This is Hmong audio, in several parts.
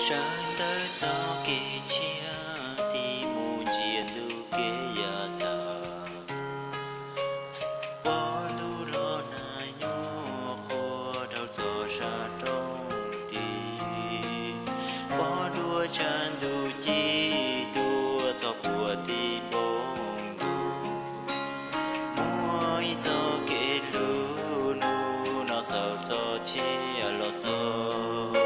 Sawv ntawm txoj kev tshiab tig mus ntsia ntuj kev yav tas. Pob ntuj los nag nyuaj qhuav dhau txog sab roob tid. Pob ntuj tshav ntuj ci tuaj txog puag tim npoo ntuj. Muaj ib txoj kev hlub nus no xaus txoj sia los txog.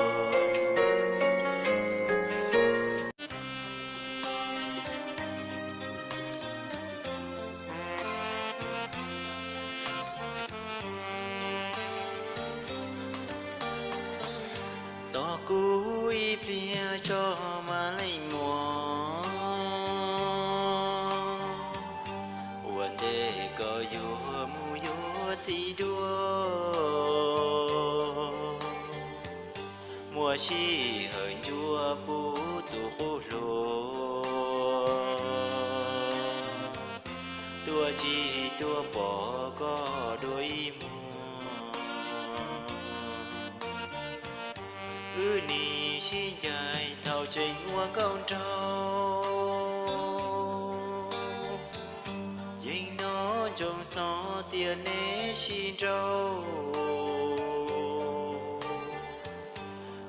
Tos kuv ib pliag tso mas leej muam, ua ntej koj yuav mus yuav txiv duaj. Muaj sij hawm ncuav pub tus qub hluas tuaj tsis tuaj pom koj dua ib hmos. Wb nim sib ncaim thaum tseem ua nkauj nraug, yeej hnov ntsoov txog tias neb sib nrauj.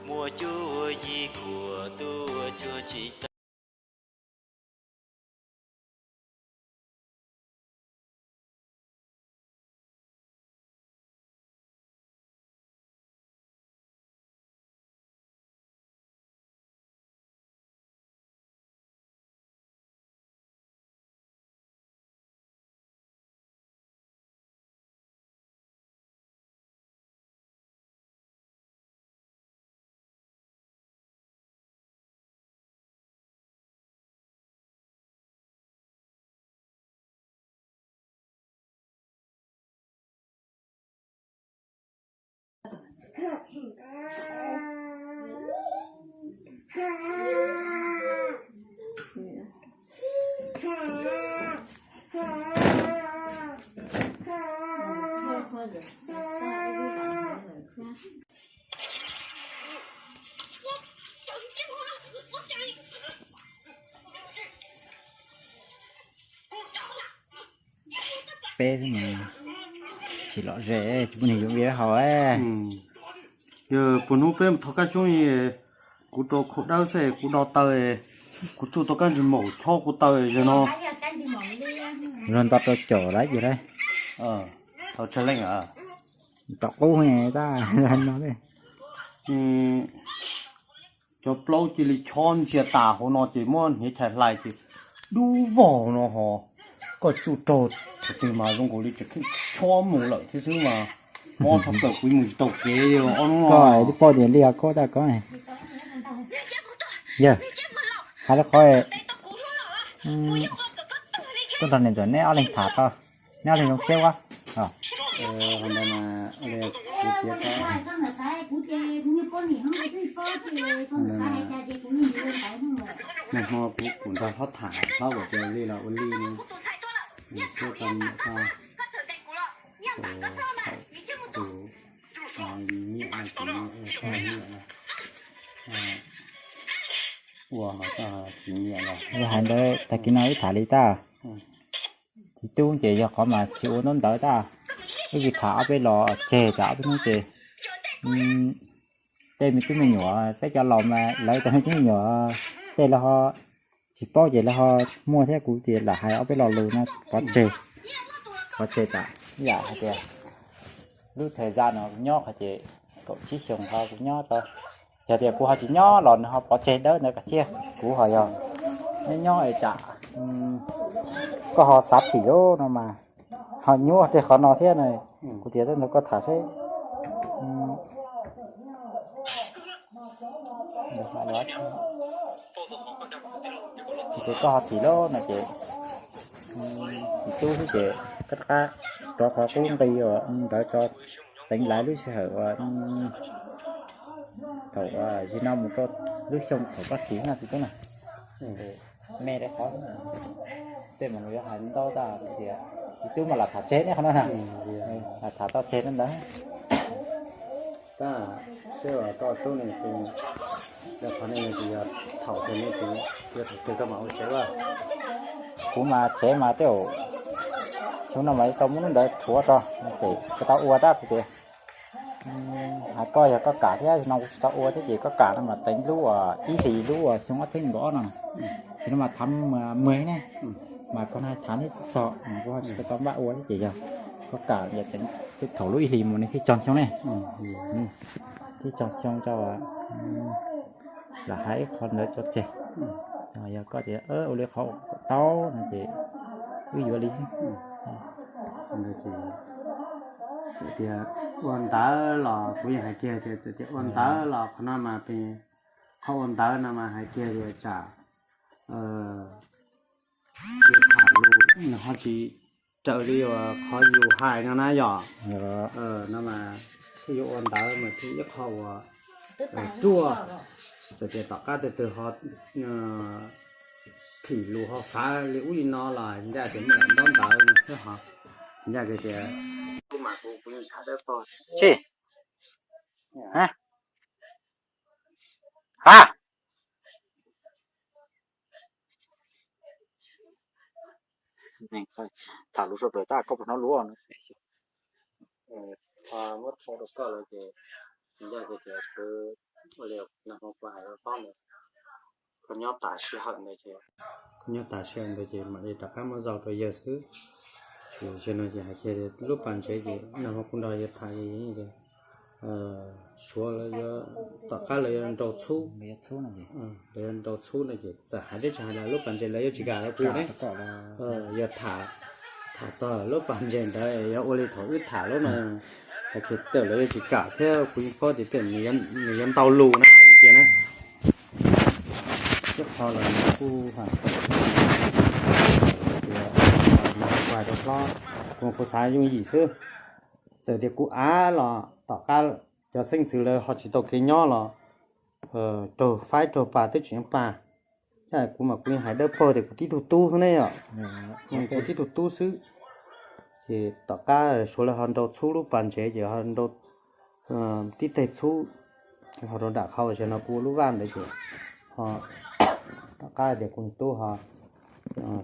Muaj cuab yim khuam tuaj cuag tsis tau. Peb xwb mas tsis lom zem, tsis pub nws yuav npias haus. Yog puag hnub peb mus thov Kab Xyoob, kuv rau khau dawb xwb kuv do taw, kuv tsuj tau kab ntsig maum chob kuv taw zaum no. Luag nto rau caum lawm ces lawm. Thaum tsawg leej a? Tom qub tab no. Cov plaub cia li chob ntsia tas hauv no ces muab hniav chais hlais ces dub vog no ho. Koj tsuj raug thaum twg mas zoo nkaus li tseem chob mus lawm thiab xwb mas. Mob tshaj plaws kuv mus tsis tau kev li ob hnub no. Koj twb paub tias li koj tab koj. Yog, hais rau qhov tuaj nrog niam ntxawm neb ob leeg tham tau, neb ob leeg zoo siab ua. Nag hmo kuv kuv nrog hlob tham, hlob kuj tias li los ua li no, siab tau niam tau, thaum kuv nyiam no tsis nyiam, tsis nyiam no, ua ho tsis nyiam los. Yog hais ntawd tag kis no wb tham li tab. Txiv tub ces yog qhov mas tsis ua ntaub ntawv tab, wb tsis tham ob peb los tseg tas ob peb hnub ces tej me tub me nyuam peb cov laus mas lawv cov me tub me nyuam tej los ho tsis paub ces los ho muaj thiab, kuv ces lam hais ob peb lo lus no pov tseg, pov tseg tas. Ib yam hais tias lub thời gian no kuv nyob qhov ces kaum tsib xyoos ho kuv nyob tau, yog tias kuv ho tsis nyob los nws ho pov tseg dawb ntawd koj thiab kuv ho yog nyob nyob es tsam koj ho xav thim lawm no mas ho nyuaj tej qhov no thiab na. Kuv tias tej ntawd koj tham seb. Ces koj ho thim lawm no ces txiv tub xwb ces koj rov qab rov qhov qub nqi ntawd tso, teev lawv lub sij hawm uas thaum zim no mus rau lub xyoo thaum koj thim no txiv tub na. Me rau qhov tej mas kuv yuav hais ntau tas tias txiv tub mas lam tham tseg ne qhov no na, lam tham tau tseg ntawd. Tab sis koj tub ne tus Qhov no yog thaum twg, yog thaum twg koj mam ua tsev ua? Kuv mas tsev mas tej zaum xyoo no mas tau muab lub ntawd rhuav tso, ces kuv tau ua tab kuv tias, hais koj yog koj kam thiab no kuv tsis tau ua thiab ces koj kam no mas teev lub ib hlis lub xyoo ob txhiab nees nkaum ob no, ces no mas thav mws ne, mas koj no thav neb tsis txog mas kuv ho tsis tau npaj ua thiab ces yog koj kam yog teev thaum lub ib hlis mus nws thiaj txog xyoo ne, thiaj txog xyoo tso lam hais ib qho ntawd tso tseg. Yog koj tias ua li qhov tau no ces wb yuav li. Tias ua ntawv los kuv yeej hais kiag tias ua ntawv los qhov no mas, qhov ua ntawv no mas hais kiag tias tsam tham lus nws ho tsis raws li uas qhov yus hais no na yom. No mas thiaj yuav ua ntawv mas thiaj ib qho uas ruaj, txawm tias tom qab twg twg ho thim lus ho fav li ub li no los ncaj tias muaj ntaub ntawv no thiab ho ncaj tias, tsis, ha, tham lus sawv daws tab koj puas hnov lus no. Muab thau rau koj lawm ces ncaj tias kuv ua li nag hmo kuv hais rau koj ntawd, koj nyob tas sij hawm ntawd ces, koj nyob tas sij hawm ntawd ces mam li rov qab muab zaug rau yawg xwb. Ces zaum no ces hais kiag lub pas ntsev ces nag hmo kuv nrog yawg tham, suav lawv yuav, tom qab lawv yuav nrau txhub, lawv yuav nrau txhub no ces txawm hais thiab tsis hais los lub pas ntsev lawv yuav tsis kam rau kuv ne. Yog tham, tham txog lub pas ntsev ntawd yog ua li thaum wb tham lub no, hais tias lawv yuav tsis kam thiab kuv yeej paub tias nws yuav ntau lus na hais tias na. Thiab qhov los kuj hais tias, kuv xav yooj yim xwb, txawm tias kuv av los tom qab cov xeeb ntxwv lawv ho tsis tau kev nyob los raug faib raug pas twb tseem pa. Thiab kuv mas kuv yeej hais dawb paug tias kuv tib tug tub xwb ne yom, kuv tib tug tub xwb. Ces tom qab suav lawv ho nrau txhub lub pas ntsev ces ho nrau tib teg txhub, ho rau nram qhov uas zaum no kuv ua lub vaj ntawd ces ho tom qab tias kuv tub ho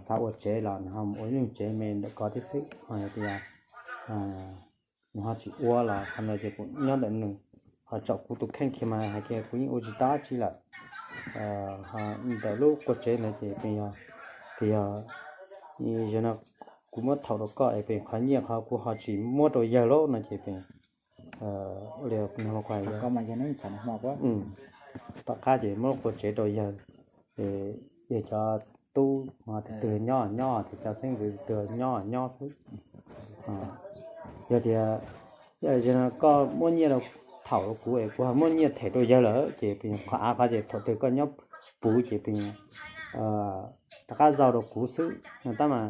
xav ua tsev los nws ho mus ua ib lub tsev me ntawm ko tib xwb ho tias nws ho tsis ua los qhov ntawd ces kuv nyob ntawm nws, ho tsaum kuv tus kheej kiag mas hais tias kuv yeej ua tsis tau dab tsi lawm. Ntawm lub qua tsev ntawd ces, ces yog, zaum no kuv muab thaum rau koj es pem qhov nyiaj qhov kuv ho tsis muab rau yawg lawm no ces pem, ua li no, tom qab ces muab qua tsev rau yawg, yawg cov tub ho tus twg nyob nyob, tus cov xeeb ntxwv tus twg nyob nyob xwb. Yog tias, yog koj muab nyiaj rau, thaum rau kuv es kuv ho muab nyiaj them rau yawg lawm ces pem qhov av qhov ces thaum twg koj nyob puv ces pem rov qab zaug rau kuv xwb no tab mas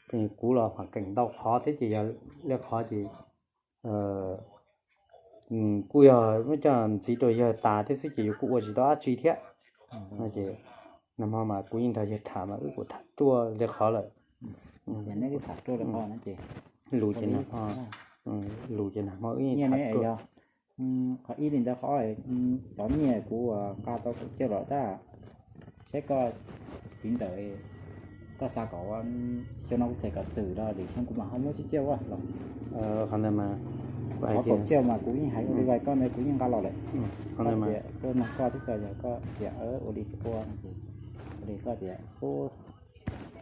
pem kuv los hom keem ntau qhov thiab ces yog li qhov ces kuj yog muab coj ntxiv rau yawg tas thiab xwb ces yus kuj ua tsis tau dab tsi thiab. Ces nag hmo mas kuv yeej nrog yawg tham mas wb kuj tham ruaj li qhov lawm. Lus ces, lus ces nag hmo wb yeej tham ruaj. Qhov ib li ntawd, qhov cov nyiaj kuv nqa tau kaum cauj los tab, saib koj txiv ntxawm, koj xav kom xyoo no kuv them kom txwm los lwm xyoo kuv mam ho muab tsib cauj los. Qhov kaum cauj mas kuv yeej hais ua li koj ntawd kuv yeej nqa los lawm. Koj tias koj nug koj twb txog yog koj tias ua li ua no ces, ua li koj tias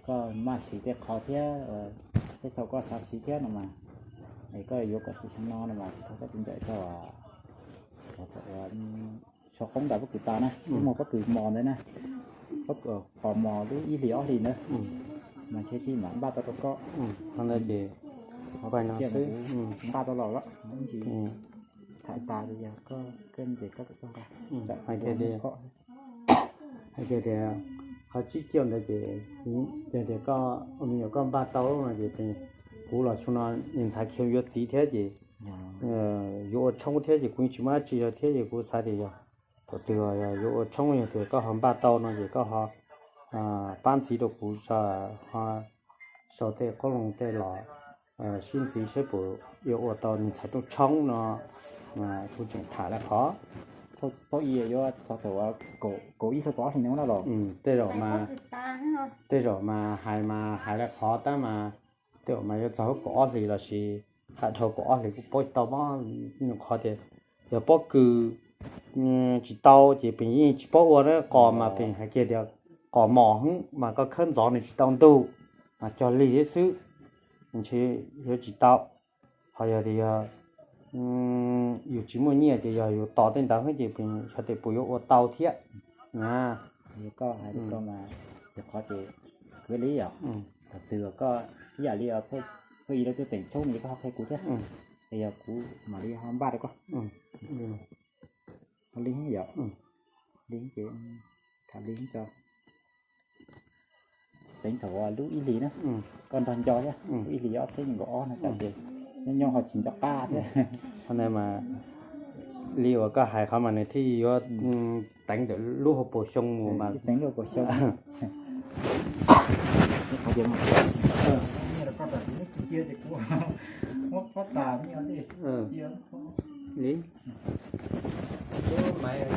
koj maj siv tej qhov thiab, tej thaum koj xav siv thiab no mas, es koj yuav kom txwm xyoo no no mas thaum koj txiv ntxawm tau sau qoob ntawm pob kws tas na, muag pob kws mos ntawd na, pob kws qos mos lub ib hlis ob hlis ntawd, mas ntshe thiaj mam npaj tau rau koj. Qhov ntawd ces npaj tau los lawm, ib ntsis tham tas li yog koj, koj ces koj txawm tau nqa. Hais tias, tias qhov tsib cauj ntawd ces yog tias koj ua me nyuam koj npaj tau no ces kuv los xyoo no niag ntxhais khiav yuav txiv thiab ces yuav ua tshoob thiab ces kuv yeej tsis muaj dab tsi rau thiab ces kuv xav tias yog thaum twg yuav ua tshoob yog tias koj ho npaj tau no ces koj ho pab ntxiv rau kuv, ho sau tej qoob loo tej los sib ntxiv saib puas yuav ua tau niag ntxhais rooj tshoob no. Kuv tseem tham lawm qhov, Paub ib yuav txog thaum kaum ib hlo kaum ob hlis no na los. Tej zaum mas, tej zaum mas hais mas hais li qhov tab mas tej zaum mas yuav txog kaum ob hlis los sis hais dhau kaum ob hlis kuj paub tsis tau, qhov tias yog pob kws tsis tau ces pem yeej tsis paub ua na, qos mas pem hais kiag tias qos mos mas koj khawb ntxov nws tsis tau ntug mas cog lig thiab xwb, ntshe yuav tsis tau. Ho yog tias yog yus tsis muaj nyiaj ces yog yus tos tej ntawd xwb ces xyov tes puas yuav ua tau thiab na. Koj hais li koj mas, yog qhov ces kuv li yom, thaum twg koj ib yam li pheej ib lub tuj teem tshoob li koj ho qhia kuv thiab, es yog kuv mam li ho npaj rau koj. Li yom, li ces tham li co teev thaum lub ib hlis na, koj nrog nco thiab, lub ib hlis ob txhiab nees nkaum ob no ces nyob nyob ho tsis nco qab thiab. Qhov no mas li uas koj hais qhov mas nws thiaj yuav teev ntawm lub hauv paus xyoo mus mas. Teev lub hauv paus xyoo. Li, maiv